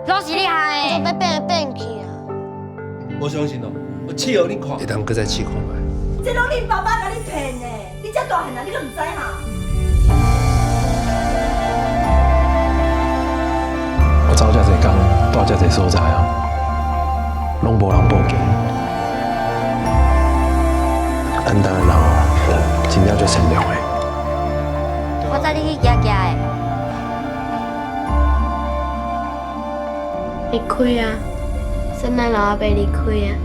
攏是你害的。就欲變來變去啊！我相信哦，我試予你看。會當閣再試看覓。這攏恁爸爸共你騙的，你這大漢啊，你閣毋知哈？我走遮濟工，蹛遮濟所在啊，攏無人報警。簡單的人哦，真正足善良的。我載你去行行的。離開啊！聖誕老阿伯離開啊！